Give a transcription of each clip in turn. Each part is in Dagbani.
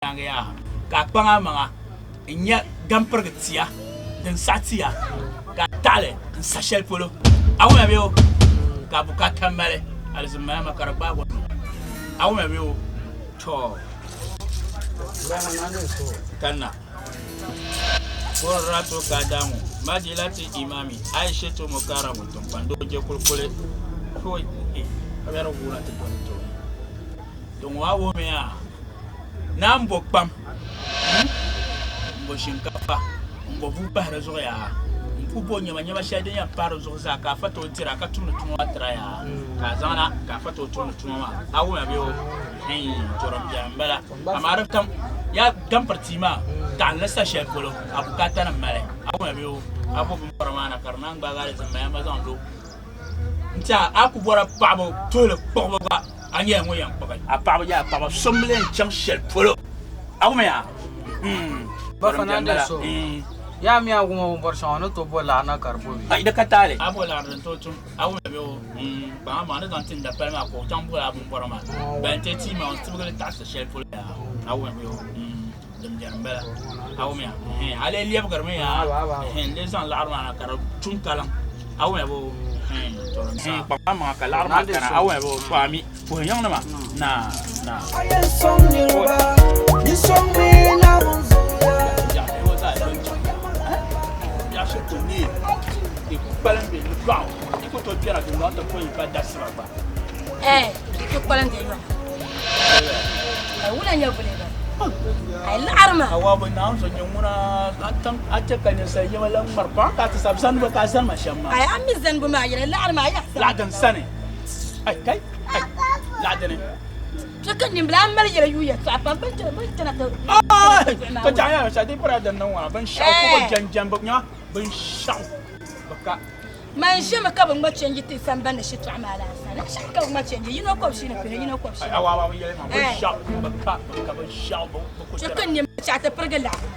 Nyaaŋa yaa ka a kpaŋ amaŋa n-nya gampirigi tia din saɣi tia ka a taɣi li n-sa shɛli polo. A wumya bee o? Ka a bukaata mali alizin mala ma ka di gbaag o nuu. A wumya bee o? Tɔ! Kanna. Kurratu Kadamu, Madilati Imami, Aishatu Mukaramu, Tiŋkpandoo je kulikuli. Hoi! Ka bɛ di guuna ti doli tooni. Di ŋɔ a wuhimiya ni a ni bo kpam m-bo shinkafa m-bo bua pahi di zuɣu yaa n-ku bo nyamanyama shɛli din yɛn pahi di zuɣu zaa ka afa tooi dira ka tumdi tuma maa tira yaa ka a zaŋ na ka afa tooi tumdi tuma maa a wumya bee o hii jɔrim biɛri m-bala amaa di kam yaa gampiri tia maa taɣinli sa shɛli polo a bukaatanim mali a wumya bee o a bo bimbɔra maa na ka di naan gbaagi alizin maya ma zaŋ lo N tiɛha a ku bɔra paɣaba tuhili kpuɣibu gba a nyɛla ŋun yɛn kpuɣi. A paɣaba nyɛla paɣaba so mi lee chaŋ shɛli polo. A wum yaa? Bafa na de so. Yaa mi a wum o bɔri shɛŋa o ni tooi bo laɣiri na ka di bo bee? Ayi di ka taali. A bo laɣiri din tooi tum. A wum ya bee o? Kpaŋ a maŋ ni zaŋ ti n dapali maa ka o chaŋ boli a bimbɔra maa. Ban ti tia maa o ni tibigi li taɣisi shɛli polo yaa. A wum ya bee o? Din biɛni m-bala. A wumya? Ɛhɛn, a lee lɛbigirimi yaa. Ɛhɛn, n-lee zaŋ laɣiri maa na ka di tum kaliŋ. A wumya boo? Ɛhɛn, to di ɛhɛn, kpaŋ maŋa ka laɣiri maa kana. A wumya boo? To a mi, puhi yiŋnima. Naa, naa. A yɛn sɔŋ niriba, yi sɔŋmi Naawuni zuliya. Biɛɣu zaa yɛn chaŋ. Biɛɣu shɛli ku neei, di ku kpalim bɛ yɔɣu. Di ku tooi kpɛra dundɔŋ ti pun yi pa dasiba gba. Ɛɛ, di ti kpalim bɛ yɔɣu. Ai wula nyɛ vuli ba. Ai laɣiri ma. Awa bi naawuni so nyɛ ŋuna a tam a chɛ ka ninsal yɛma lan ŋmari paɣa ka a ti sabi zanibu ka a zani ma shɛm maa. Ai a mi zanibu maa yɛla laɣiri maa yaa Laɣ din sani. Ai kai ai laɣ dini. Chɛ ka nimbila a mali yɛla yuui yɛltɔɣa pam bin chana bin chana ti. Ai ka jaɣa yaa shɛli di pala din niŋ ŋɔ binshɛɣu ku bi jɛn jɛn bi nya binshɛɣu bi ka. Man ʒimi ka bi ŋma chɛnji ti sambani shitɔɣu maa laa sani. N ʒimi ka bi ŋma chɛnji yino kɔbishii ni pihinu, yino kɔbishii ni pihinu. Chɛ ka n nɛma chaɣ ti pirigi laɣiri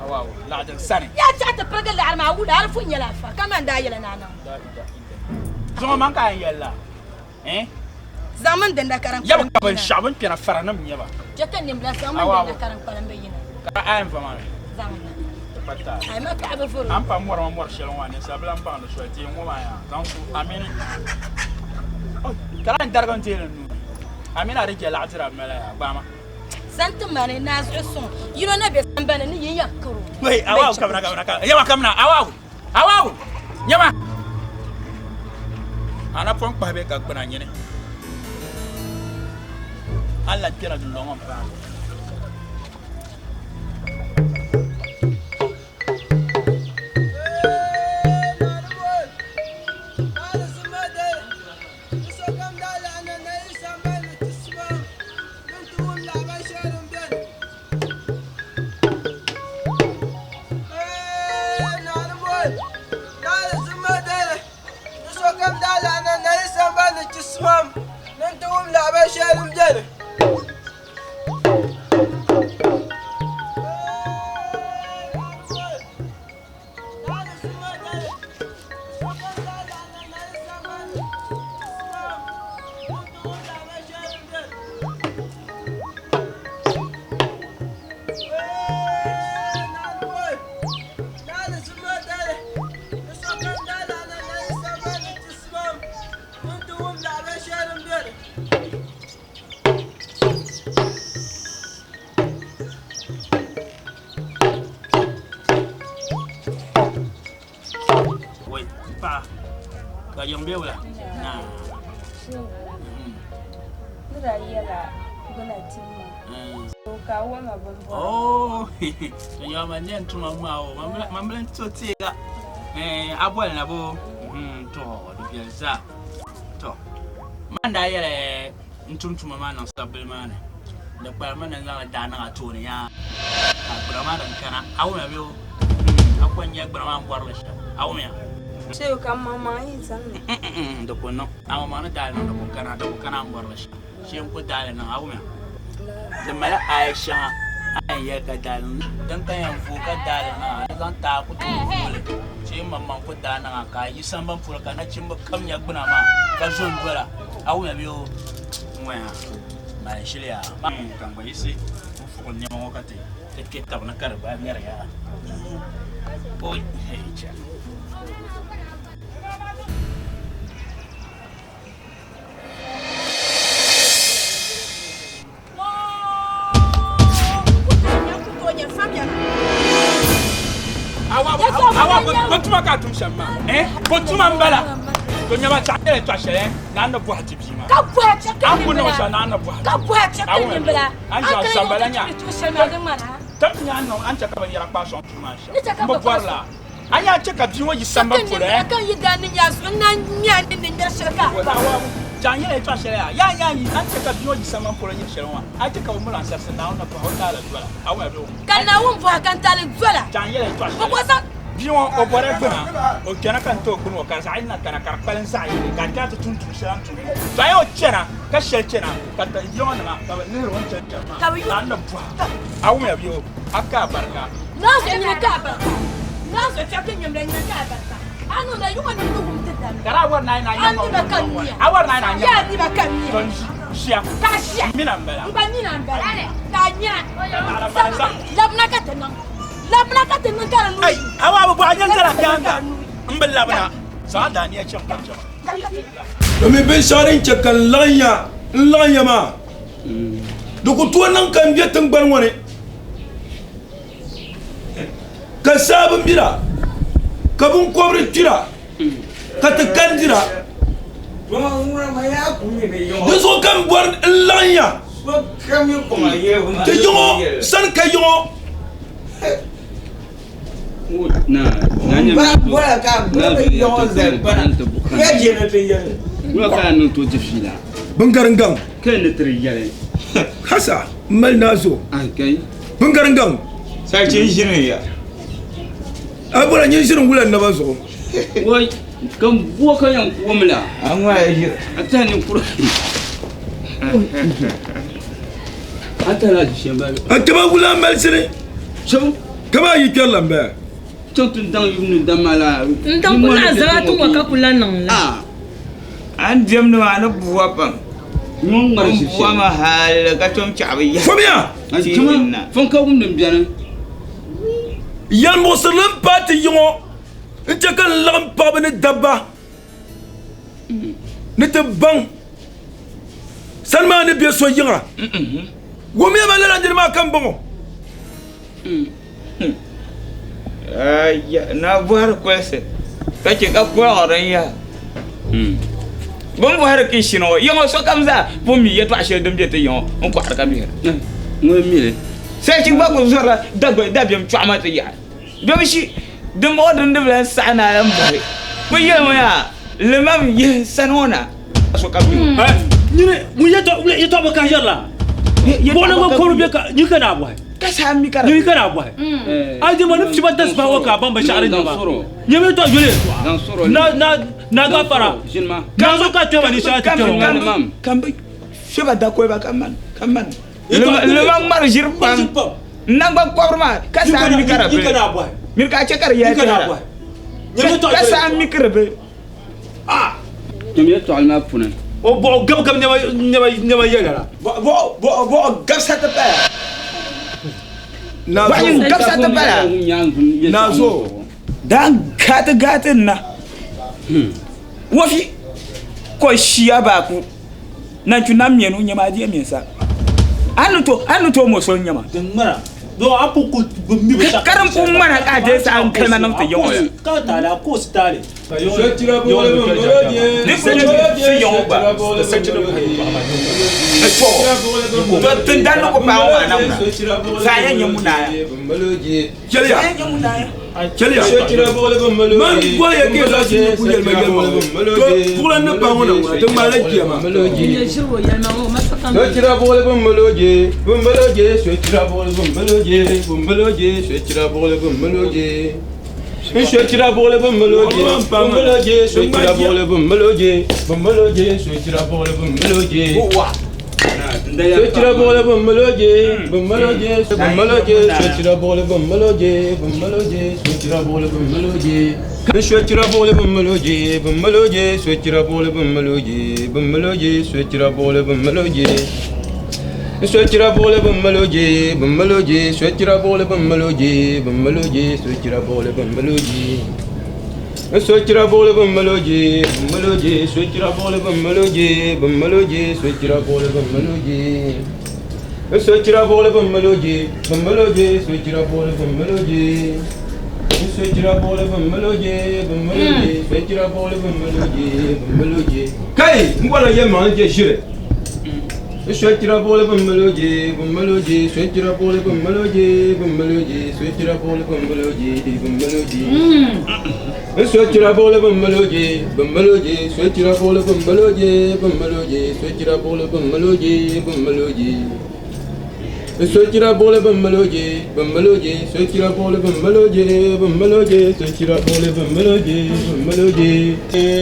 maa. Yaa chaɣ ti pirigi laɣiri maa wula a di pun nyɛla afa kaman daa yɛli ni a niŋ. Zuŋɔ man ka a yɛn yɛli la? Zaŋmi n dinda ka din kpalim Yaba ka binshɛɣu bini kpɛna faranim nyɛ ba. Chɛ ka n nimbila zaŋmi n dinda ka din kpalim bi yina. Ka a yɛn va maa mi? Zaŋmi na. Ti pa taai. Ai ma paɣaba vuri. A ni pa mɔri ma mɔri shɛli ŋɔ maa ninsal bi lan baŋdi soli deei ŋɔ maa yaa zaŋ su a mini ka lan darigi n deei li n nuu ni a mini a di je laɣidira mali yaa gbaai ma. Zaŋ ti ma ni naa zuɣu suŋ yino na be sambani ni yi yɛn kari o. Wei awawu kamina kamina kamina yɛma kamina awawu. Awawu! Nyama! A napɔŋ kpahi bɛ ka gbuna nyini. A ni lan kpɛra dundɔŋ ŋɔ m-paai. Wai paɣa ka yiŋ bɛ wula naa. Ni daa yɛla bɛ na tim ma so ka a wuhi ma bini bɔra. Oh, to yawa man ne tuma ma o man bilan to teega eh a boli na bo to di biɛli zaa to man daa yɛli n tum tuma maa niŋ sabili maa ni di kpalimi ni n zaŋli daa niŋ a tooni yaa ka gbuna maa din kana a wumya bee o a ko n nyɛ gbuna maa n bɔrili shɛm a wumya Shehu ka n maŋmaŋ yi zaŋ ni. Di ku niŋ a maŋmaŋ ni daali niŋ di ku kana di ku kana a ni bɔrili shɛm shee n ku daali niŋ a wumya di mali aya shɛŋa a yɛn yɛli ka daali niŋ din ka yɛn vooi ka daali niŋ a ni zaŋ taai ku tooi vooli shee maŋmaŋ ku daa niŋ a ka a yi sambani polo ka nachimbi kam nya gbuna maa ka zo n dola a wumya bee o ŋɔya mali shili yaa ka n gba yiɣisi n fuɣi. duɣuli nɛma ŋɔ ka ti ti kpe tabi ni ka di gba ŋmɛri yaa. Oi, hei chɛ. Awa ko tuma ka tum shɛm maa eh ko tuma n bala to nyɛma zaɣ yɛlɛ tɔɣ shɛli eh na ni bɔhi ti bia maa ka bɔhi chɛ ka an ku niŋ shɛli na ni bɔhi ka bɔhi chɛ ka nimbila an an zaŋ kali sambala niŋ nya ti tu shɛli maa di ŋmana tam nya niŋ an chɛ ka binyɛra kpaai sɔŋ duu maa Ni chɛ shɛm ka n bi bɛ bɔri la a nya chɛ ka bia ŋɔ yi samban polo eh ka yi daa ni nya zuɣu n na nya ni ni ŋmɛri shɛli ka Jaŋ yɛla yɛtɔɣ shɛli yaa yaa yaa yi a ni chɛ ka bia ŋɔ yi samban polo nyiri shɛli ŋɔ maa a chɛ ka bɛ mali ansarisi Naawuni ni bɔhi o taali dola a wumya bee o Ka Naawuni bɔhi ka n taali dola. Jaŋ yɛla yɛtɔɣ Bɛ shɛli ko zaŋ. Bia ŋɔ o bɔrila gbuna o kpɛna ka n ti o gbuni ŋɔ ka di zaɣ yini na kana ka di kpalim zaɣ yini ka a kpɛna ti tum tuun shɛli a ni tum to a yɛn o chana ka shɛli chana ka bia ŋɔ nima ka bɛ lihiri o ni chani chani maa Ka bɛ yu. ka a ni bɔhi a wumya bee o a ka abarika. Naawuni nyini ka abarika. Naawuni chɛ ka nyimla nyini ka abarika. A niŋda yuŋɔ nim ni wum ti dami. Ka di a wari naai na A nyɛ mi ba ka mia. A wari naai na nyɛ Yaa mi ba ka mia. To n ʒiya. Ka a ʒiya. N mina m-bala. N gba mina m-bala. Ka a nya. Labina ka ti niŋ. Labina ka ti niŋ ka di niŋ. Ai, a waa bi bɔhi a nyɛ n-zala nyaaŋa m bi labina. Zaŋ a daaniya chaŋ ka chɛ ma. Domin binshɛɣu din chɛ ka n laɣim ya, n laɣim ya maa, di ku tooi niŋ ka m be tiŋgbani ŋɔ ni ka saa bi mira, ka biŋkɔbiri kpira, ka ti kandira. Di zuɣu ka m bɔri n laɣim ya ti yiŋɔ sani ka yiŋɔ. Biŋgariŋgaŋ hasa m mali naa zuɣu biŋgariŋgaŋ a bɔra nyin ʒiri wula naba zuɣu. A kpɛma wula mali sini kama yi kpɛri la m-baya. N daŋ ku lahi zaŋ a ti ŋɔ ka ku lahi niŋ la. A ni diɛmdi maa ni bua pam. N bua ma hali ka tom chaɣi bi yahi. Famiya! Yɛlimuɣisirili m-paai ti yiŋɔ n-chɛ ka n laɣim paɣiba ni dabba ni ti baŋ sani maa ni be so yiŋa. Wummiya ma lala niri maa ka m-bɔŋɔ. Naa bɔhiri kulisi ka chɛ ka koliɣiri n yaha. Bɛ ni bɔhiri Kishini ŋɔ, yiŋɔ sokam zaa pun mi yɛtɔɣ shɛli din be ti yiŋɔ n-kɔhiri ka mihira. Salichi gba kul zɔrila dabiɛm chɔɣu maa ti yaɣi. Domishi dimbɔŋɔ din di bi lan saɣi ni a lan bɔhi, Bɛ yɛlimi yaa, Limam yihi sani ŋɔ na. Sokam mi o. Nyini ŋun yɛtɔɣa bi kahi yɛrila, buɣili ŋɔ kɔbiri bɛ ka nyin ka naa bɔhi. Nyin ka naa bɔhi. A di ma ni fiba tasibahi ŋɔ ka a baŋ binshɛɣu din nyɛ maa. Nyami yɛtɔɣa yoli yɛtɔɣa. Na na na gafara. Naa zuɣu ka kpɛma ni shɛli ti kpɛma ŋɔ. Ka bɛ fiba dakoliba ka man ka man. Lima ŋmari ʒiri pam. N naŋgban kɔbiri maa ka saa mi ka di bili. Miri ka a chɛ ka di yɛli tɛhira. Ka saa mi ka di bili. Kpɛm yɛtɔɣili maa puuni. O bɔɣu gabi gabi nɛma nɛma yɛla la. Bɔɣu gabisa ti paya. Bɔɣu nyin gabisa ti paya. Nazo. Daa gaati gaati na. Wofi ko shia baaku nanchu na mienu nyɛma adiɛ miɛnsa. A ni to a ni to mo soli nyɛma. Din ŋmana. Do a pun ku bi mi bi Ka din pun ŋmana ka a deei saha n kalima niŋ ti yiŋɔ la. Ka taali a koos taali. Tindan ni ku paai ŋɔ maa na ŋuna saa yɛn nyɛ munaaya. Chɛliya, chɛliya, man bɔri ya ka yi zaɣisi ni ku yɛli ma yɛlimaŋli ŋɔ, to buɣila ni paai ŋɔ na ŋuna, di ŋmalila jia maa. Sochira buɣili bin mali o je, bin mali o je, sochira buɣili bin mali o je, bin mali o je, sochira buɣili bin mali o je. Sochira buɣili bin mali o je, bin mali o je, sochira buɣili bin mali o je, bin mali o je, sochira buɣili bin mali o je. Sochira buɣili bin mali o je, bin mali o je, sochira buɣili bin mali o je. Sochira buɣili bin mali o je, bin mali o je, sochira buɣili bin mali o je, bin mali o je. Kai, n bɔrila yɛlimaŋli je ʒiri. Sochira buɣili bin mali o je, bin mali o je, sochira buɣili bin mali o je, bin mali o je, sochira buɣili bin mali o je, bin mali o je. Sochira buɣili bin mali o je, bin mali o je, sochira buɣili bin mali o je, bin mali o je, sochira buɣili bin mali o je, bin mali o je. Sochira buɣili bin mali o je, bin mali o je, sochira buɣili bin mali o je, bin mali o je, sochira buɣili bin mali o je, bin mali o je,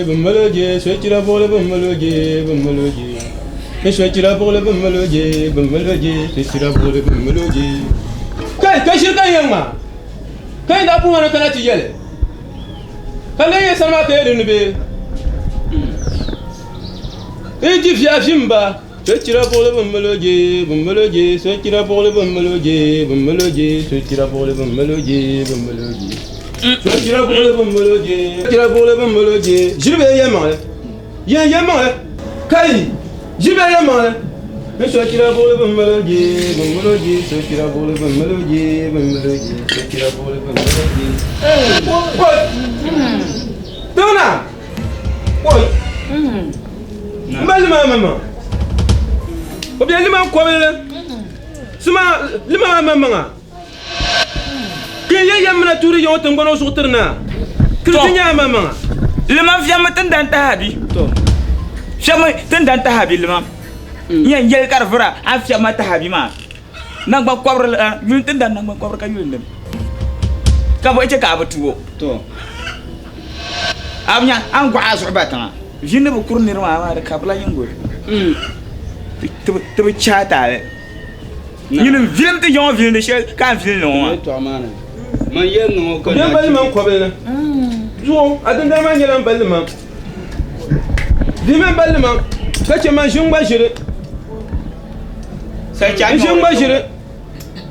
bin mali o je, sochira buɣili bin mali o je, bin mali o je. Sochira buɣili bin mali o je, bin mali o je, sochira buɣili bin mali o je. Kai, ka shiri ka yɛn ŋmaa? Ka yɛn daa puhi ma ni kana ti yɛli? Ka lee yɛn sani maa ka yɛ di ni bee? Yi di vi a vi m ba. Sochira buɣili bin mali o je, bin mali o je, sochira buɣili bin mali o je, bin mali o je, sochira buɣili bin mali o je, bin mali o je. Sochira buɣili bin mali o je, sochira buɣili bin mali o je. Ʒiri bee yɛlimaŋli? Yɛn yɛlimaŋli? Kai! Ʒiri bee yɛlimaŋli? Ni sochira buɣili bin mali o je, bin mali o je, sochira buɣili bin mali o je, bin mali o je, sochira buɣili bin mali o je. Oi! Tiŋna! Oi! M ba lima maŋmaŋ. O bɛ lima kɔbili. Sima lima maa maŋmaŋa. Kin yɛ yɛm mina tuuri yɔŋɔ tiŋgbana o zuɣu tiri na. Kiri ti nyɛ a maŋmaŋa. Lima fiɛmi ti dan taha bi. Fiɛmi ti dan taha bi lima. N yɛn yɛli ka di vura a fiɛma taha bi maa. Nangban kɔbiri la yuli ti dan nangban kɔbiri ka yuli nim. Ka bɔ chɛ ka a bi tu o. A bi nya a ni gɔɣi a zuɣu bahi tiŋa. Ʒini ni bi kuri niri maa maa di kabila yiŋgoli. Ti bi chaai taali. Nyini n vilim ti yiŋɔ vilindi shɛli ka a vilindi ŋɔ maa. Bɛ bali man kɔbili ni zuɣu a dindali maa nyɛla n bali man vihimi n bali man ka chɛ man ʒini gba ʒiri n ʒini gba ʒiri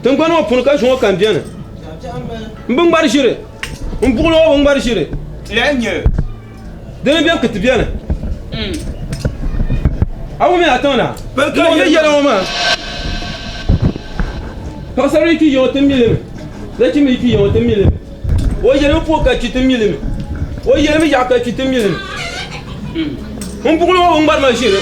tingbani ŋɔ puuni ka zuŋɔ kam beni n bi ŋmari ʒiri n buɣili ŋɔ bi ŋmari ʒiri dini beni ka ti beni a wum yaa tiŋ na ŋɔ ni yɛli ŋɔ maa paɣasarili yi ti yiŋɔ ti milimi nachimbi yi ti yiŋɔ ti milimi o yɛlimi puhi ka chi ti milimi o yɛlimi yaɣa ka chi ti milimi n buɣili ŋɔ bi ŋmari ma ʒiri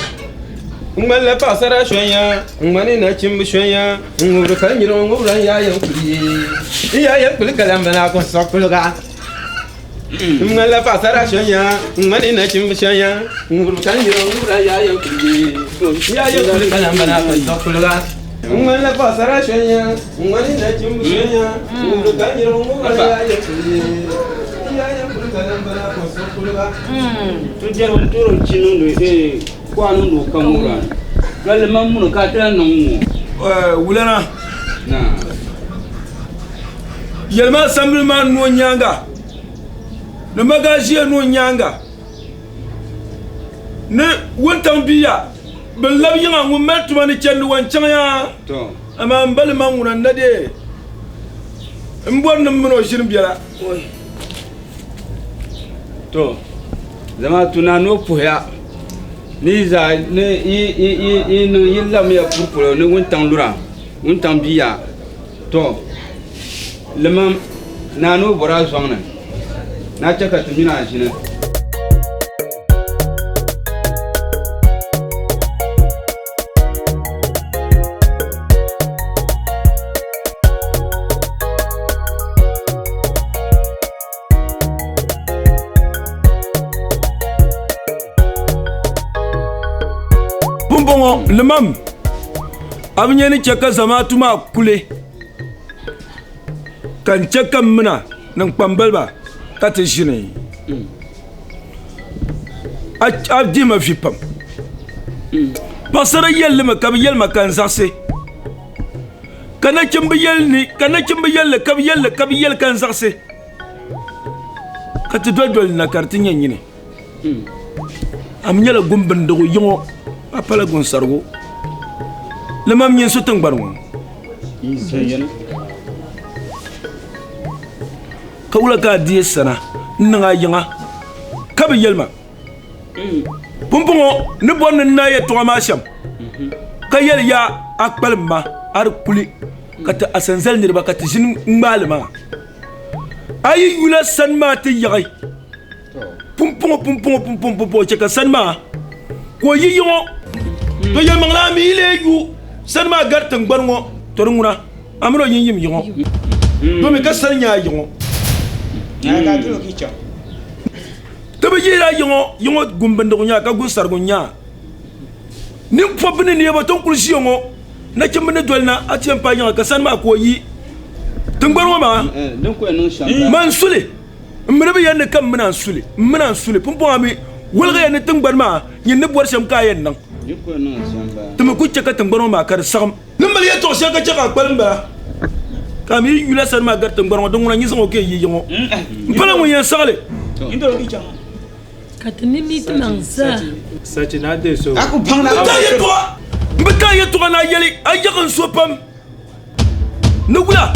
n ŋmanila paɣasara shɔnya n ŋmani nachimbi shɔnya n ŋubiri ka nyiri ŋɔ ŋubira n yaa yɛn kuli ye n yaa yɛn kuli kalamba naa ku siɣi kuliga N ŋmanila paɣasara shɔnya n ŋmani nachimbi shɔnya n ŋubiri ka nyiri ŋɔ ŋubira n yaa yɛn kuli ye n yaa yɛn kuli kalamba naa ku siɣi kuliga n ŋmanila paɣasara shɔnya n ŋmani nachimbi shɔnya n ŋubiri ka nyiri ŋɔ ŋubira n yaa yɛn kuli ye n yaa yɛn kuli kalamba naa ku siɣi kuliga. Ti jɛriba n toori chi niŋdi kuɣa niŋdi o ka ŋubira galli man muni ka a ti lahi niŋ ŋ-ŋɔ. Wulana yɛlima asambili maa noo nyaaŋa ni magaʒia noo nyaaŋa ni wuntaŋ biya bin labi yiŋa ŋun mali tuma ni chandi wa n-chaŋ ya amaa m ba li man ŋuna n-na dee m bɔri ni m mini o ʒini biɛla. To zamaatu naa noo puhiya ni yi zaa ni yi niŋ yi labimiya puri polo ni wuntaŋ lura wuntaŋ biya to limam naa ni o bɔri a zɔŋ ni ni a chɛ ka ti mini a ʒini. Pumpɔŋɔ limam a bi nya ni chɛ ka zamaatu maa kuli ka n chɛ ka m mina ni n kpambaliba ka ti ʒini a dihi ma vi pam paɣisara yɛli li mi ka bɛ yɛli ma ka n zaɣisi ka nachimba yɛli ni ka nachimba yɛli li ka bɛ yɛli li ka bɛ yɛli ka n zaɣisi Ka ti doli doli na ka di ti nyɛ nyini. A mi nyɛla gumbindigu yiŋɔ, a pala gunsarigu. Limam nyɛ n su tiŋgbani ŋɔ. Ka wula ka a deei sana n-niŋ a yiŋa ka bi yɛli ma? Pumpɔŋɔ n ni bɔri ni n naai yɛtɔɣa maa shɛm, ka yɛli ya a kpalim ma a di kuli ka ti asanzali niriba ka ti ʒini ŋ-ŋmaai li maa. A yi yula sani maa ti yaɣi pumpɔŋɔ pumpɔŋɔ pumpɔŋɔ pumpɔŋɔ chɛ ka sani maa ka o yi yiŋɔ. To yɛlimaŋli a mi yi lee yu sani maa gari tiŋgbani ŋɔ, to di ŋuna a mini o yin yim yiŋɔ domi ka sani nyɛ a yiŋɔ. Ti bi yihila yiŋɔ, yiŋɔ gumbindigu nya ka gunsarigu nya. Nimpɔbi ni neebo ti ni kuli ʒiya ŋɔ, nachimba ni doli na a ti yɛn paai yiŋa ka sani maa ka o yi tiŋgbani ŋɔ maa. Man suli, m mi di bi yɛn ni ka m mini a n-suli, m mini a n-suli. Pumpɔŋɔ a mi woligiya ni tiŋgbani maa nyin ni bɔri shɛm ka a yɛn niŋ. Ti mi ku chɛ ka tiŋgbani ŋɔ maa ka di saɣim. Ni mali yɛtɔɣ shɛli ka chɛ ka a kpalim bala, ka a mi yi yula sani maa gari tiŋgbani ŋɔ, din ŋuna nyi zaŋ o ka yi yi ŋɔ m-pala ŋun yɛn saɣi li. Ka ti ni mi timaŋ zaa. M bi taai yɛtɔɣa ni a yɛli a yaɣi n so pam ni wula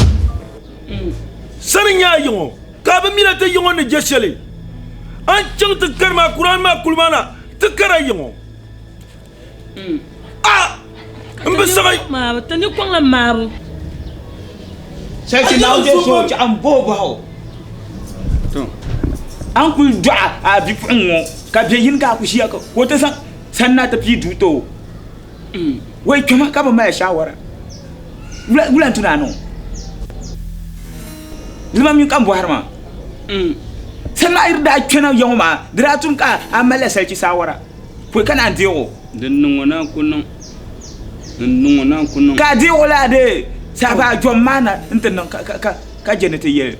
sani n-nyɛ a yiŋɔ, ka a bi mi la ti yiŋɔ ni je shɛli. A ni chaŋ ti karim a Kur'an maa kuli maa na ti kari a yiŋɔ. A n bi saɣi. Maabu, ti ni kɔŋla maabu. Sachi naawuni je so chaɣa n booi bɔha o. A ni kuli dɔɣi a bipuɣiŋ ŋɔ ka bɛ yini ka a ku ʒiya ka o ti zaŋ sanna ti pii duu ti o. Wai kpɛma ka bɛ mali shaawara. Wula n-tu ni a niŋ o? Lima mi ka m bɔhiri maa. Sanna a yi daa kpɛna ya ŋɔ maa, di daa tum ka a malila salichi saawara. Pɔi ka naan deeg o. Din niŋ o naan ku niŋ. Din niŋ o naan ku niŋ. Ka a deeg o la dee saha a jom maa na nti niŋ ka je ni ti yeli.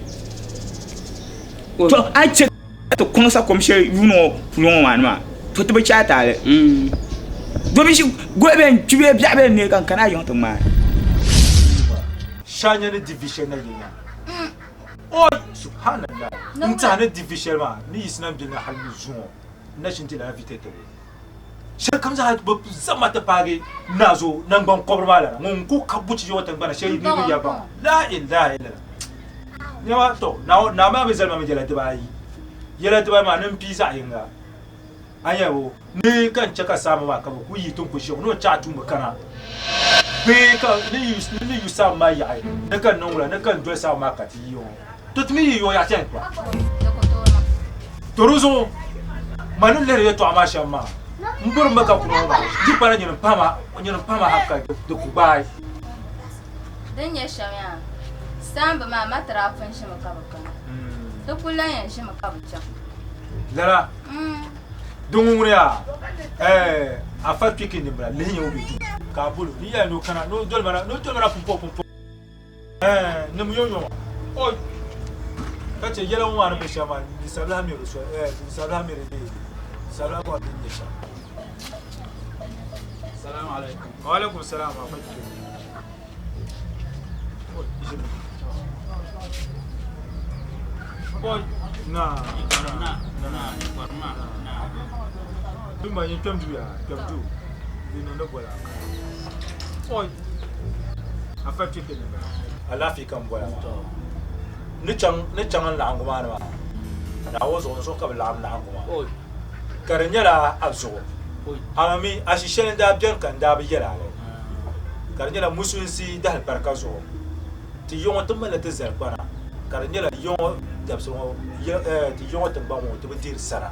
To a ni che ka ti kɔŋ sakom sheli yuuni ŋɔ puli ŋɔ maa ni maa, to ti bi che a taali. Domishi goli bee n-kpi bee biɛɣu bee n-neei ka n kana a yiŋ ti ŋmaai. Shanya ni di vi shɛli na yɛnya. Oi! Subhanallah! N tɛha ni di vi shɛli maa ni yiɣisi na m-beni hali ni zuŋɔ. N na ʒini ti lala vi titali. Shɛli kam zaa bi zaŋ ma ti paagi naazo naŋgban kɔbiri maa lana ŋun ku ka buchi yɔɔ tiŋgbana shɛli niriba ya baŋ. La ilaha illallah. Nɛma tɔ naa maa mi zali ma mi yɛla dibaayi. Yɛla dibaayi maa ni m pii zaɣ yinga. A nya bo ni ka n chɛ ka saamba maa ka bɛ ku yi ti n ku ʒiɛm ni o chɛ a tuumba kana bee ka ni ni yu saamba maa yaɣi ni ka n niŋ wula ni ka n doli saamba maa ka ti yi ŋɔ. To ti mi yi yɔɔ yaɣa chani kpa. To di zuɣu ma ni lihiri yɛtɔɣa maa shɛm maa, m bori mi ka kuni ŋɔ maa di pala nyini m-pahi ma ha ka di ku gbaai. Din nyɛ shɛm yaa, saamba maa ma ti daa pun ʒimi ka bɛ kana. Ti kul lan yɛn ʒimi ka bɛ chaŋ. Lala, din ŋun ŋuni yaa, ɛɛ, afa kpiki ni m-bala lihi nyɛ o be duu ka a bol o ni yɛli ni o kana ni o doli ma na pumpɔŋ pumpɔŋ. Ɛɛn, nim yomyoma. Oi! Ka chɛ yɛla ŋɔ maa ni be shɛm maa, ninsabila mi di soli, ɛɛn, ninsabila mi di neei, ninsabila bɔri din nyɛ shɛm. Salaam alaikum. Wa alaikum salaam wa rahmatullahi. Oi, ʒimi. Oi, na, na, na, na, na. Dumba yin kpɛm duu yaa, kpɛm duu. Di niŋ ni bɔla. Oi! Afa kpe kpe ni bala. Alaafee ka m bɔra maa. Ni chaŋ ni chaŋ n laɣingu maa ni maa, Naawuni zuɣu n zuɣu ka bɛ laɣim laɣingu maa. Ka di nyɛla a zuɣu. Amaa mi a shi shɛli n-daa beni ka n daa bi yɛl a li. Ka di nyɛla musulinsi dahalibarika zuɣu. Ti yiŋɔ ti malila ti zalikpana ka di nyɛla yiŋɔ dabisili ŋɔ ti yiŋɔ tiŋgbani ŋɔ ti bi deeri sara.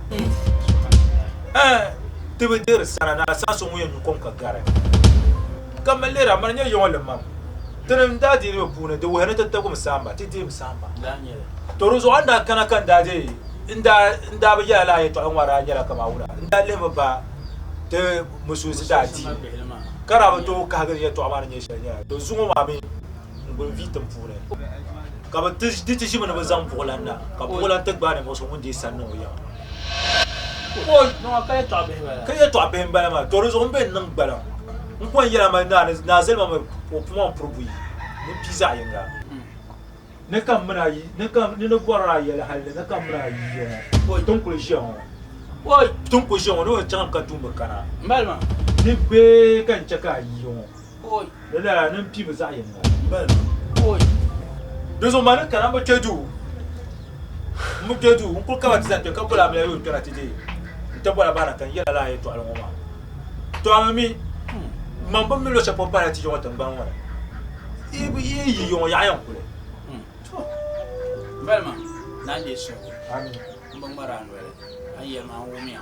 Ɛɛn ti bi deeri sara ni asaa so ŋun yɛn nyu kom ka gari. Ka mali lihiri a mali nyɛ yiŋɔ limam. Tini n daa deeri bɛ puuni di wuhiya ni ti tabigimi saamba, ti deemi saamba. To di zuɣu a ni daa kana ka n daa deei n daa n daa bi yɛla lala yɛtɔɣa ŋɔ daa nyɛla kaman wula n daa lihimi ba ti musulinsi daa diini ka daa bi tooi kahigiri yɛtɔɣa maa ni nyɛ shɛli nyɛla to zuŋɔ maa mi n guli vi tiŋ puuni ka bi di ti ʒimi ni bi zaŋ buɣulan na ka buɣulan ti gbaai ninvuɣu so ŋun deei sani niŋ o yiŋa ka yɛtɔɣa bihi n bala maa to di zuɣu n bɛ niŋ gbaliŋ n ko n yɛla ma naa zali ma mi o puma n puri buyi ni pii zaɣ yinga ni ka n mini a yi ni ka ni ni bɔri a yɛli hali ni ka n mini a yi ŋɔ ti ni kuli ʒiya ŋɔ ti ni kuli ʒiya ŋɔ ni o chaŋ ka tuumba kana ni bee ka n chɛ ka a yi ŋɔ. Di lala ni m pii bi zaɣ yinga. Di zuɣu ma ni kana m bi kpe duu. M bi kpe duu, n kuli kaba ti zani kpe ka boli amiliya yoo kpɛna ti deei. N ti bɔla bahina ka n yɛl a lala yɛtɔɣili ŋɔ maa. Tɔ a mi mi, man bi mi luɣ shɛli polo pahila ti yiŋɔ tiŋgbani ŋɔ ni. Yi yi yi yiŋɔ yaɣa yɛn kuli. To, balima, naa n-deei suhigu. M bi ŋmari a noli, a ni yɛli ma n wumya.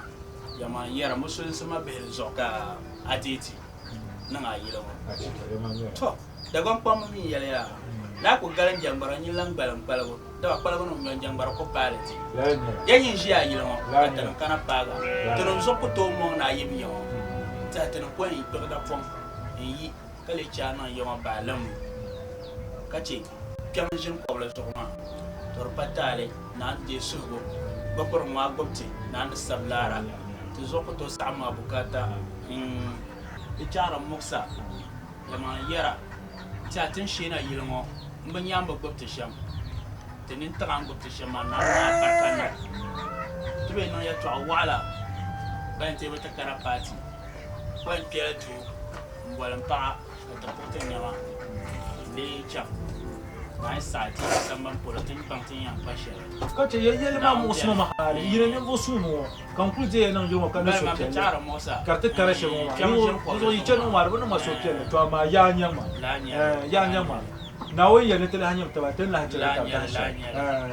Yɛma n yɛra musulinsi mabihi zuɣu ka a deei ti niŋ a yili ŋɔ. To, Dagbaŋ kpamba mi yɛli yaa, Ni a ku galim jɛŋgbara nyin lan gbalim kpaligu, dama kpaligu nim nyɔn jɛŋgbara ku paali ti. Ya nyin ʒi a yili ŋɔ ka tinim kana paag a. Tinim zuɣu ku tooi mɔŋ ni a yibu ya ŋɔ. Tihi tinim ko n-yi kpiɣi dapɔŋ n-yi ka lee chɛ a niŋ ya ŋɔ baalim ka chɛ kpɛm n-ʒini kɔbili zuɣu maa. To di pa taali ni a ni deei suhigu gbibiri ŋɔ a gbibi ti ni a ni sabi laara. Ti zuɣu ku tooi saɣim a bukaata n-di chaɣiri muɣisa. Dama n yɛra, Ti a tin sheena yili ŋɔ m-bi nya m bi gbibi ti shɛm. Ti nini tiɣi a ni gbibi ti shɛm maa, Naawuni maa barika niŋ. Ti bi niŋ yɛtɔɣ wɔɣila ban ti bi ti kana paati. Ko n kpɛla duu m-boli m paɣa ka ti kpuɣi ti nɛma n-lee chaŋ. Naawuni saɣi ti yi sambani polo ti ni baŋ ti ni yɛn kpa shɛli. Ka chɛ ya yɛlli maa muɣisima maa hali yina ninvuɣ suŋ ŋɔ ka n kul deei ya niŋ yili ŋɔ ka niŋ suhupiɛlli ka di ti kara shɛba ŋɔ maa. Dinzuɣu yi chani ŋɔ maa di bi niŋ ma suhupiɛlli, tɔ amaa yaa n-nyɛ ma, ɛɛn, yaa n-nyɛ ma. Naawuni yɛli ni ti lahi nyam taba, ti ni lahi chɛ li taba dahin shɛli. Ɛɛn,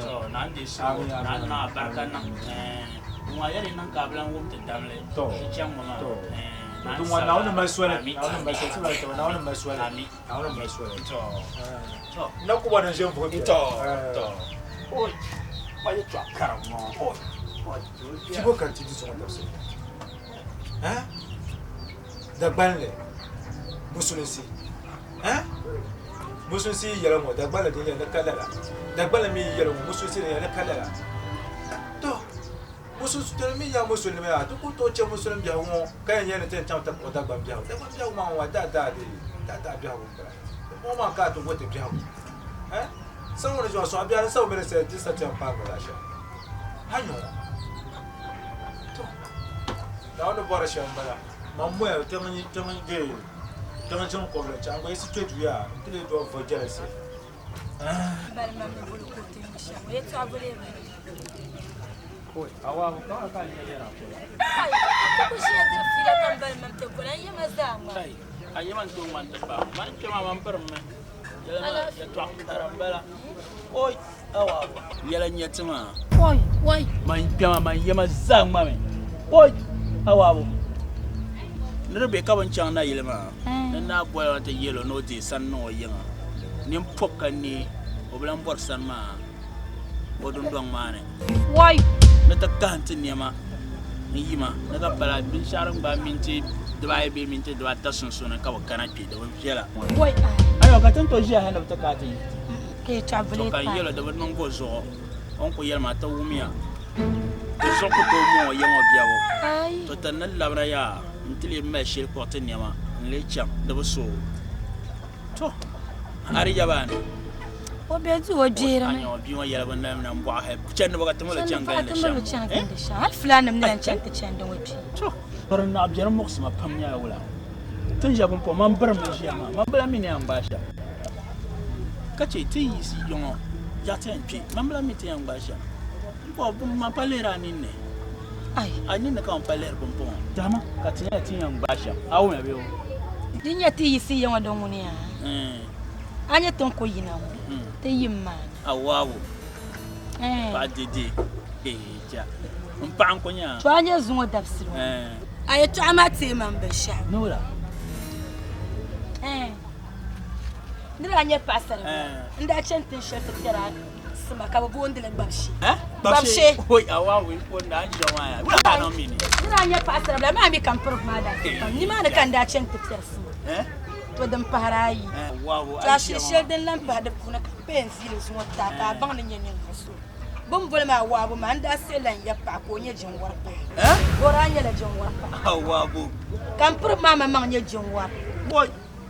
Amin, amin, Tɔ, tɔ, di ŋɔ Naawuni mali soli, Naawuni mali soli, ti bi lahi taba, Naawuni mali soli, Naawuni mali soli. Ɛɛn, na kuba ni n ʒe n vuhi piɛla. Ɛɛn. Fibo ka ti di zuŋɔ dabisili eh? Dagbanli musulinsi eh? Musulinsi yi yɛli ŋɔ Dagbanli din yɛli ni ka lala Dagbanli mi yi yɛli ŋɔ musulinsi din yɛli ni ka lala to musulinsi to mi nya musulimi yaa ti ku tooi chɛ musulim biɛhigu ŋɔ ka yɛn yɛli ni ti yɛn chaŋ ti kpuɣi Dagban biɛhigu Dagban biɛhigu maa ŋɔ daa daa dee daa daa biɛhigu m-bala ŋɔ maa ka a ti bo ti biɛhigu eh? Saŋ ŋɔ ni zuɣu sɔɣi biɛri n-sabi mi ni sali di sa ti yɛn paagi ba zaɣ shɛli. Ha nyɔ ŋɔ. To, Naawuni ni bɔri shɛm m-bala. Man moya tiŋ tiŋ dee tiŋ ʒini kɔbili chaŋ gba yiɣisi kpe duu yaa nti leei dɔb vo jɛlisi. Yɛla n-nyɛ ti maa. Man kpɛma man yɛma zaa ŋmami. Awaabo. Ni di be ka bɛ ni chaŋ nayili maa, ni naa boli o ti yɛl o ni o deei sani niŋ o yiŋa. Nini pɔbi ka neei, o bi lan bɔri sani maa o dundɔŋ maa ni. Ni ti kahim ti nɛma n-yi ma ni ka pala binshɛɣu din gbaai minti dibaayi bee minti dibaata sunsuuni ka bɛ kana kpe, di bi viɛla. Ayo, ka ti ni tooi ʒiya hal ni bɛ ti kaai ti yi. To ka n yɛl o di bi niŋ bɔ zuɣu o ni ku yɛli ma ti wumya di zuɣu ku tooi mɔŋ o yiŋɔ biɛbu. To ti ni labina yaa nti lee mali shɛli kpuɣi ti nɛma n-lee chaŋ di bi so o. To a di yaba a ni. O be duu o gbihirimi. A nya o bia ŋɔ yɛligu ni na m-bɔɣi hali chandi bɔ ka ti mali o chaŋ gindi shɛm ŋɔ. Hali fulaannima ni lan chani ti chandi ŋɔ kpee. To bari naɣ biɛri muɣisi ma pam nyɛla wula? Ti ni ʒiya pumpɔŋ man birim ni ʒiya maa, man bi lan mi ni yɛn gbaai shɛm. Ka chɛ ti yiɣisi yiŋɔ yaɣa ti yɛn kpe, man bi lan mi ti yɛn gbaai shɛm. Pumpɔŋ man pa lihiri a ninni, a ninni ka man pa lihiri pumpɔŋɔ. Dama ka ti nyɛla ti yɛn gbaai shɛm, a wumya bee o? Di nyɛ ti yiɣisi yiŋɔ din ŋuni yaa, a nyɛ ti ni ku yina ŋɔ, ti yim maa ni. A waabu, paɣa dede, eeja, m paɣa n-ku nya a. To a nyɛ zuŋɔ dabisili ŋɔ, a yɛtɔɣa maa teei ma m binshɛɣu. Ni wula? N daa nyɛ paɣasaribila, n daa chani tin shɛli ti kpɛri a sima ka bɛ booni li Gbabshee. Gbabshee. Oi, a waa wei ko n daa ʒiya maa yaa. Wula ka a niŋ mi ni? N daa nyɛ paɣasaribila maa mi ka m pirigi maa daa ti pam. Nimaani ka n daa chani ti kpɛri sima. To din pahiri ayi. To a shili shɛli din lan pahi di puuni ka m paya n-ziili zuŋɔ ti a ka a baŋ ni nyɛ ninvuɣ so. Bɛ ni boli ma Awaabo maa, n daa siɣi la n ya paɣa ka o nyɛ jinwari paɣa. O daa nyɛla jinwari paɣa. Ka m pirigi maa maŋmaŋ nyɛ jinwari.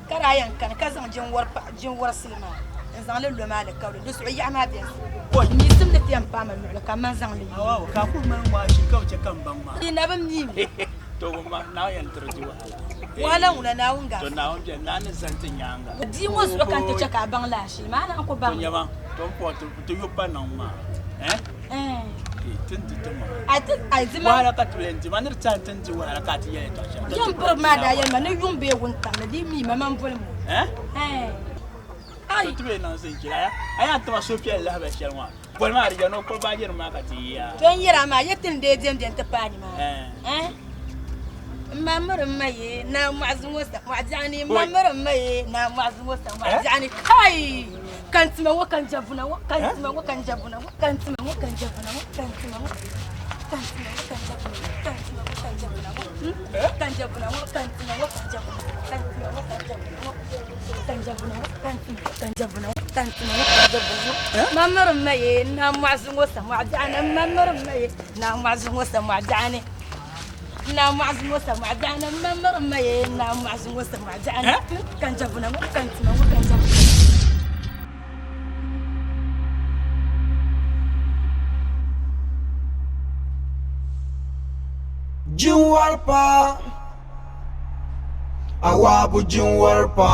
Ka daa yɛn kani ka zaŋ jinwari paɣa jinwarisili maa n-zaŋ li lo ma alikauli. Di zuɣu yaɣa maa beni. N yiɣisim ni ti yɛn paai ma luɣili ka m ma zaŋ li yi. Ka a kuli mali ŋmaai shili ka bi chɛ ka m baŋ maa. Di na bi mi mi. To ma Naawuni yɛn tiri di wahala. Wahala ŋuna Naawuni To gaafara. Naawuni beni, Naawuni ni zani ti nyaaŋa. Bia ŋɔ zuɣu ka n ti chɛ ka a baŋ lala shee maa, a naan ku To baŋ li. nyama, to n puhi ti ti yu pa niŋ maa. Eh? Eh. Eh, ti ni di ti maŋa. A ti, a di ma. Wahala ka ti bi len di ma, ni di tɛha ti ni di wahala ka a ti yɛli yɛtɔɣ shɛli. Yɛm piribu maa daa yɛli ma ni yuŋ bee wuntaŋ ni di mi ma man boli ma o. Eh? Eh. To ti bi niŋ zinjira ya. A yaa ti ma suhupiɛlli lahabali shɛli ŋɔ. Boli maa di yɛli ni o kpuɣi baaji nim maa ka ti yi yaa. To n yɛra maa yi ti ni dee diɛm diɛm ti paai nimaani. Eh. Eh. N ma miri m ma ye naa mɔɣu ŋɔ sa mɔɣu biɛɣu ni. N ma miri m ma ye naa mɔɣu ŋɔ sa mɔɣu biɛɣu ni. Kai! Ka n tima ŋɔ ka n jɛbuna ŋɔ ka n tima ŋɔ ka n jɛbuna ŋɔ ka n tima ŋɔ ka n jɛbuna ŋɔ ka n tima ŋɔ ka n tima ŋɔ ka n jɛbuna ŋɔ ka n tima ŋɔ ka n jɛbuna ŋɔ ka n jɛbuna ŋɔ ka n tima ŋɔ ka n jɛbuna ŋɔ ka n tima ŋɔ ka n jɛbuna ŋɔ ka n jɛbuna ŋɔ ka n tima ŋɔ ka n jɛbuna ŋɔ ka n tima ŋɔ ka n jɛbuna ŋɔ. Ma miri m ma ye naa mɔɣu ŋɔ sa mɔɣu biɛɣu ni. N ma miri m ma ye naa mɔɣu ŋɔ sa mɔɣu biɛɣu ni. Naa mɔɣu ŋɔ sa mɔɣu biɛɣu ni. Ma miri m ma ye naa mɔɣu ŋɔ sa mɔɣu biɛɣu ni. Ka n jɛbuna ŋɔ ka n tima ŋɔ ka n jɛbuna. Jinwari pa, awaabu jinwari pa.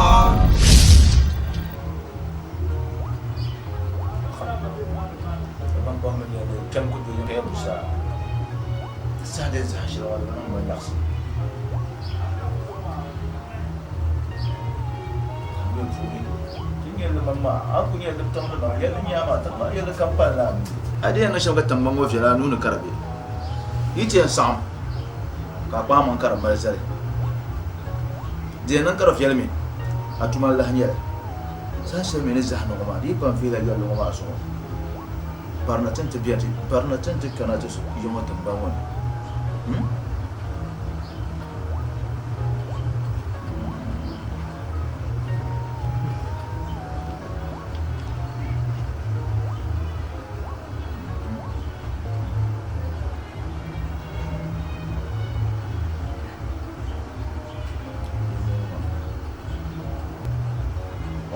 A di yɛn niŋ shɛm ka tiŋgbani ŋɔ viɛla a nuu ni ka di be. Yi ti yɛn saɣim ka a kpaŋ maŋ ka di mali zali. Di yɛn niŋ ka di viɛli mi, a tuma n-lahi nyɛ li. Saha shɛli mi ni zahindi ŋɔ maa, di yi kpaŋ viɛla yɛlli ŋɔ maa zuɣu, barina ti ni ti beni, barina ti ni ti kana ti yi ŋɔ tiŋgbani ŋɔ ni. Hmm?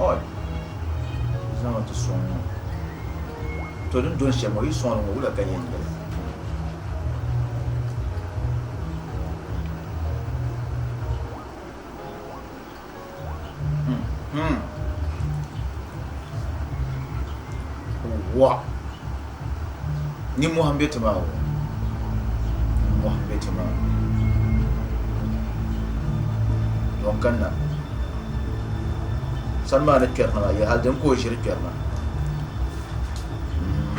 Oi, zaŋ ti sɔŋ ŋɔ. To din doli shɛm ŋɔ, yi sɔŋ li ŋɔ, wula ka yɛn nyɛli? Hmm. Wa. Nimmohi m-be ti maa o. Nimmohi m-be ti maa. Don kanna. Sani maa ni kpɛrina maa, yɛ hali din ka o ʒiri kpɛrina.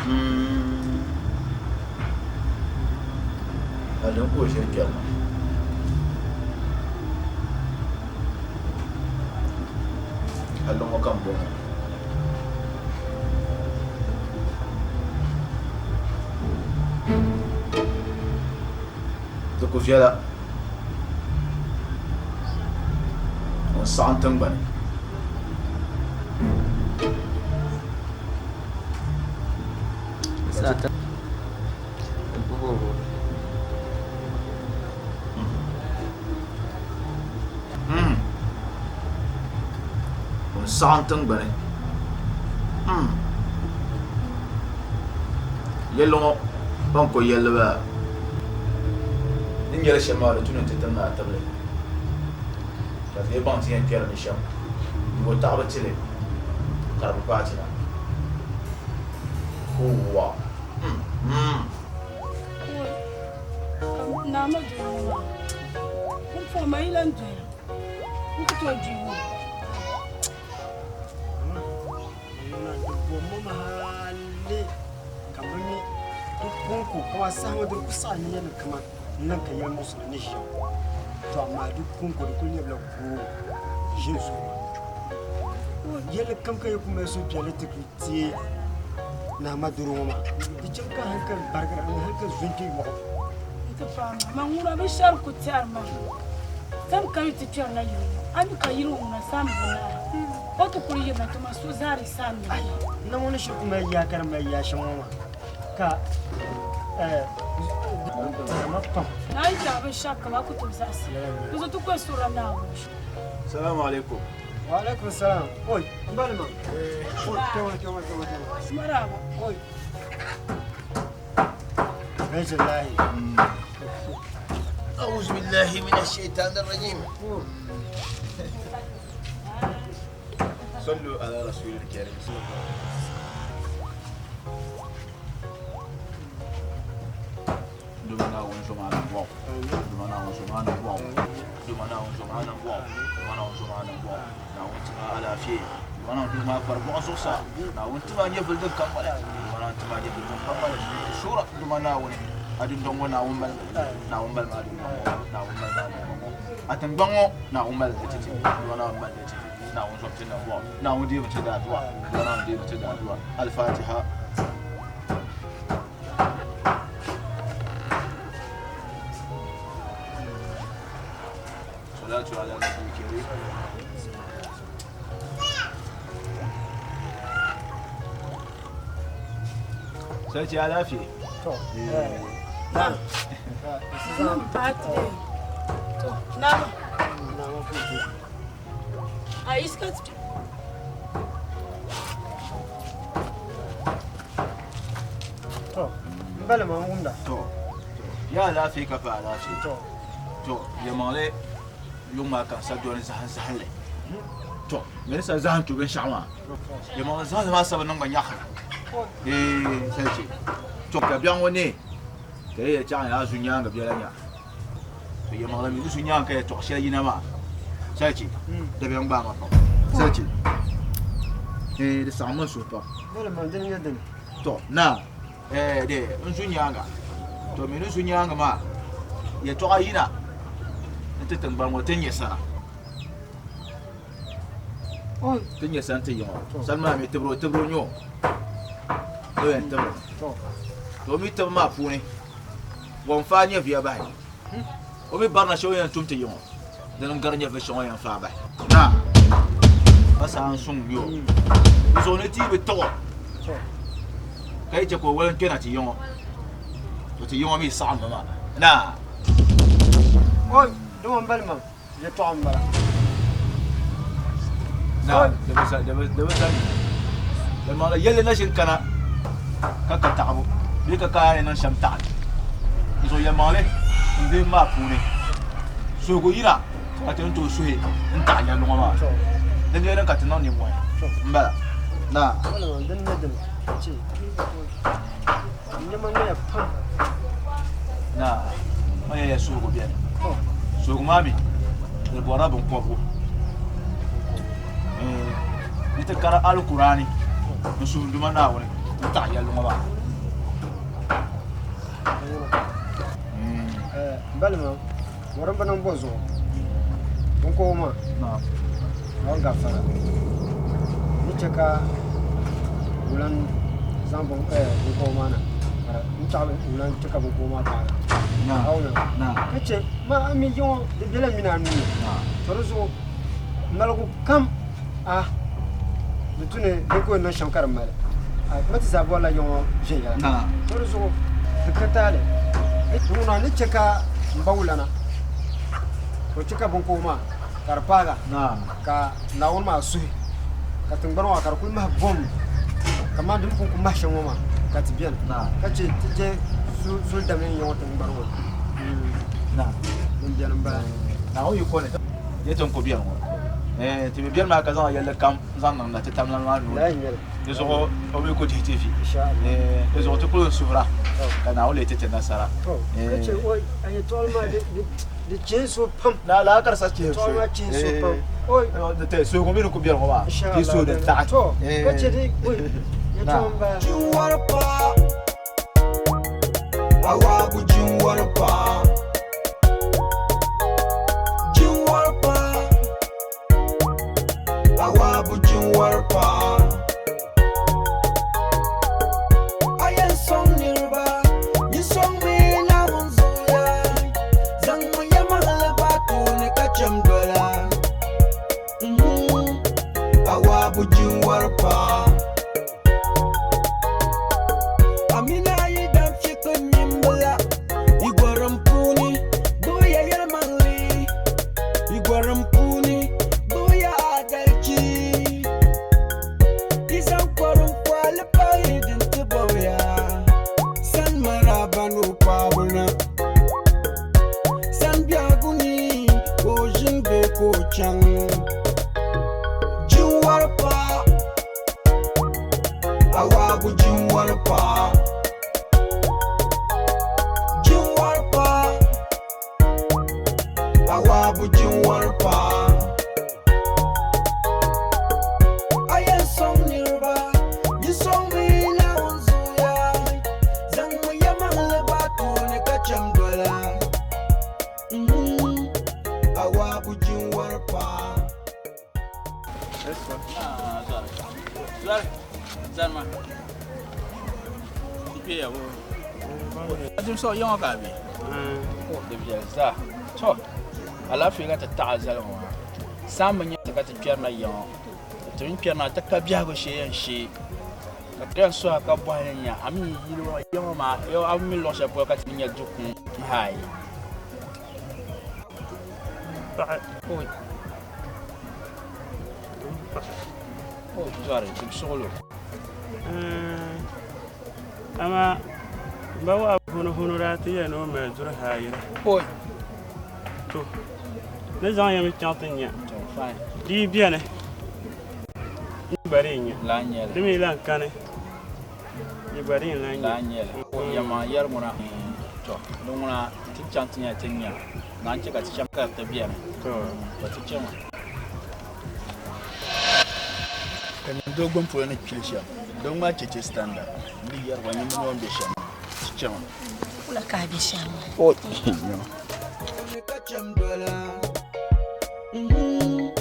Hmm. Hali din ka o ʒiri kpɛrina. Halli ŋɔ ka n bɔŋɔ. Di ku viɛla n saɣim tiŋgbani. N saɣim tiŋgbani yɛlli ŋɔ ban ko yɛlli bala ni nyɛli shɛm maa di tu ni ti tim ni a tibili ka ti lee baŋ ti yɛn kpɛri ni shɛm n bo taɣibu tili ka di bi paai ti na. Hoowa! Naa ma doli ŋɔ maa pumpɔŋɔ ma yi lan doya n ku tooi du ŋɔ. Bomma hali ka bɛ mi di kɔŋko kaman saha ŋɔ di ku saɣi nia ni kaman n niŋ ka yɛli muɣisiri ni ʒiya to amaa di kɔŋko di kuli lɛbila goo ʒi n zuɣu maa yɛlli kam ka yi ku mali suhupiɛlli ti ku teei Naa Maduro ŋɔ maa di chɛ ka hankali barigira ni hankali zo n-kpe yɔɣu. Nti paai maa, man ŋuna binshɛri ku tɛri ma. Sam ka yi ti kpɛrila yili ŋɔ, a mi ka yili ŋɔ ŋuna saam bi naai. O ti kuli yirina ti ma suhu zaa di saam mi. Ai, na ŋɔ ni shiri ku mali yaa ka di mali yaa shɛm ŋɔ maa ka di tɛri ma pam. Naa yi tɛri binshɛɣu kam a ku tooi zaɣisi. Di zuɣu ti kuli suhirila Naawuni. Salamu alaikum. Wa alaikum salam. Oi, n ba nima. Oi, kpɛŋɔ, kpɛŋɔ, kpɛŋɔ, kpɛŋɔ. Maraba. Oi. Bɛjɛ lahi. أعوذ بالله من الشيطان الرجيم صلوا على رسول الكريم Duma Naawuni zo maa ni bɔɣu. Duma Naawuni zo maa ni bɔɣu. Duma Naawuni zo maa ni bɔɣu. Duma Naawuni zo maa ni bɔɣu. Naawuni ti ma alaafee. Duma Naawuni ti ma kpari bɔɣu zuɣusaa. Naawuni ti ma nyɛvili din ka mali. Duma Naawuni ti ma nyɛvili din ka mali. Suura Duma Naawuni a dundɔŋ ŋɔ Naawuni mali mi. Naawuni mali ma a dundɔŋ ŋɔ. Naawuni mali ma a dundɔŋ ŋɔ. A tiŋgbɔŋ ŋɔ Naawuni mali li ti ti. Duma Naawuni mali li ti ti. Naawuni zom ti nambɔɣu. Naawuni deemi ti daadua. Duma Naawuni deemi ti daadua. Al-Fatiha. Salatu ala nabi karim. Sarki alaafee. To. To, nama. A iska To, n bala maa n wumda. To, ya alaafee ka pa alaafee. To, to yɛlimaŋli yuŋ maa ka n sa doli zahim zahinli. To, mini sa zahim tu binshɛɣu maa. Yɛlimaŋli zahinli maa sabi niŋ ma nyaɣisim. Ee, sarchi. To, ka biɛɣu ŋɔ neei ka yi yɛli chaŋ yaa zu nyaaŋa biɛla nya. To yɛlimaŋli mi ni zu nyaaŋa ka yɛtɔɣ shɛli yina maa sarchi dabiɛm gbaai ma pam. Sarchi, ee, di saɣim ma n suhu pam. Doli ma dini nyɛ dini. To, naa, ee, de n zu nyaaŋa. To mi ni zu nyaaŋa maa yɛtɔɣa yina nti tiŋgbani ŋɔ ti nyɛ sana. Ti nyɛ sana ti yi ŋɔ. Sani maa mi tibiri o tibiri o nyɛ o. O yɛn tibiri mi. To o mi tibu maa puuni bɔ n-faai nyɛviya bahi. O mi barina shɛli o yɛn tum ti yi ŋɔ dini n-gari nyɛvili shɛŋa o yɛn faai bahi. Naa, pa saa n-suŋ nyɛ o. Di zuɣu ni ti yi bi tiɣ o ka yi chɛ ka o wali n-kpɛna ti yi ŋɔ, to ti yi ŋɔ mi saɣimmi maa. Naa. Oi, dama m bali ma yɛtɔɣa m-bala. Naa, di bi sa, di bi, di bi sa mi. Yɛlimaŋli yɛlli na ʒini kana ka ka taɣibu bee ka ka a ni niŋ shɛm taɣi li. Di zuɣu yɛlimaŋli n vihibu maa puuni suhigu yina ka ti ni tooi suhi n-taɣi yɛlli ŋɔ maa. Di nyɛla din ka ti niŋ nimmɔhi m-bala. Naa. Din nyɛ dini che nɛma ŋmɛya pam. Naa, o yɛliya suhigu beni. Suhigu maa mi di bɔrila binkɔbigu. Ni ti kari Alkur'aani n-suhi Duuma Naawuni n-taɣi yɛlli ŋɔ maa. Balima, warimba niŋ bɔ zuɣu? Binkɔbigu maa, Naawuni gafara ni chɛ ka wulan zaŋ binkɔbigu maa na ka n taɣi wulan chɛ ka binkɔbigu maa paai la. Ka chɛ ma a mi yiŋɔ di bela m mini a nuu ni, to di zuɣu maligu kam a di tu ni di ku yɛn niŋ shɛm ka di mali ma ti zaa bɔrila ya ŋɔ viɛnyɛla to di zuɣu di ka taali ŋuna ni chɛ ka n ba wulana ka o chɛ ka binkɔbigu maa ka di paaga ka Naawuni maa suhi ka tiŋgbani maa ka di kuli mahi bom kamani di ni pun ku mahi shɛm ŋɔ maa ka ti beni ka chɛ ti je suli damli n-ya ŋɔ tiŋgbani ŋɔ din beni m-bala. Naawuni yi ko ni Yɛ ti ni ku beni ŋɔ, ti bi beni maa ka zaŋ yɛlli kam zaŋ niŋ na ti tamlan maa nuu ni. Di zuɣu o mi ku dihi ti vi. Di zuɣu ti kul n-suhira ka Naawuni leei ti ti nasara. Lala ka di sa chihi so. Suhigu mi ni ku beni ŋɔ maa, ti suhu din taɣi. Awabu jinwari paɣa Jinwari paɣa Awabu jinwari paɣa A yɛn sɔŋ niriba Nyin sɔŋmi Naawuni zuliya Zaŋmi yɛlimaŋli bahi tooni ka chɛ m-dola Awabu jinwari paɣa Amina yi dan fiɛkpe nimbila yi gɔrim puuni. Awaabu jinwari paɣa. Jinwari paɣa. Awaabu jinwari paɣa. A yɛn sɔŋ niriba, yi sɔŋmi Naawuni zuya. Zaŋmi yɛlimaŋli bahi tooni ka cham dola. Mhm. Awaabu jinwari paɣa. Zɔri, zani ma. Kpe ya bo. Dim so yiŋɔ ka a be? O di viɛli zaa. To, alaafee ka ti taɣi zali ŋɔ maa. Saamba nyɛ ti ka ti kpɛrina yiŋɔ. Ti mi kpɛrina ti ka biɛhigu shee yɛn shee. Ka ti yɛn suhi ka bɔhi ni nya a mi yili ŋɔ yiŋɔ maa a bi mi luɣ shɛli polo ka ti ni nya du kuŋ n-haai. Paɣa. Oi. O zɔri di suɣulo. Amaa m ba waa hunu hunu daa ti yɛli ni o mali duri haayira. Oi. To, ni zaŋ ya mi chaŋ ti nya. Di yi beni, n gba di nya. Di mi lan kani, yi gba di lan nya. Lan nyɛli. O yɛma yɛri ŋuna, To, di ŋuna ti chaŋ ti nya ti nya. Naan chɛ ka ti chaŋ ka ti beni. To, ti chama. Ka nyini doo gbuni polo ni kpili shɛm, doo ŋmaa cheche standard n di yɛri gba nyini mini o ni be shɛm maa, ti chama. Wula ka a be shɛm maa? O nyama. Ka cham dola, mhm,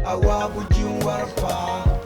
Awaabu jinwari paɣa.